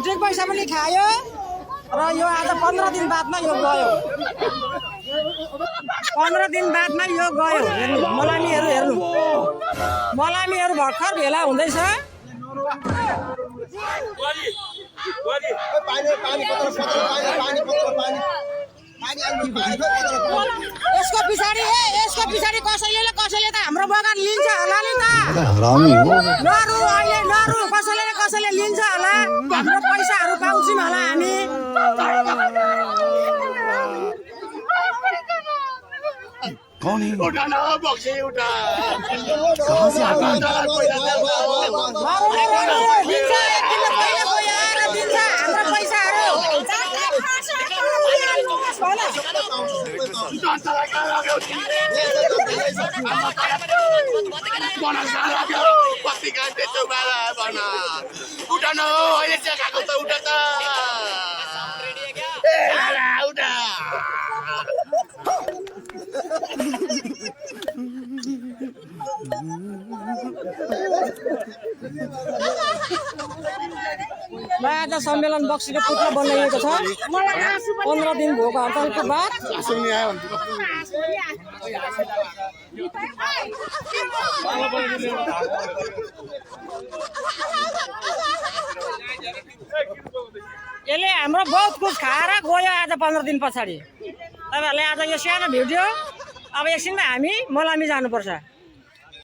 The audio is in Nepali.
छुट्टीको पैसा पनि खायो र यो आज 15 दिन बादमा यो गयो। 15 दिन बादमा यो गयो। हेर्नु मलामीहरू भर्खर भेला हुँदैछ। यसको पछाडि कसैले त हाम्रो बगान लिन्छ होला नि त। नरु कसैले लिन्छ होला। हाम्रो पैसाहरू पाउँछौँ होला हामी। कौन है? उठा ना बक्से उठा। कहाँ से आते हैं? उठा न अहिले चाहिँ खाएको त उठा त उठा। आज सम्मेलन बक्सीको पुतला बनाइएको छ। 15 दिन भोक हडतालको बाद यसले हाम्रो बहुत कुछ खाएर गयो आज 15 दिन पछाडि। तपाईँहरूले आज यो सानो भिडियो अब एकछिनमा हामी मलामी जानुपर्छ।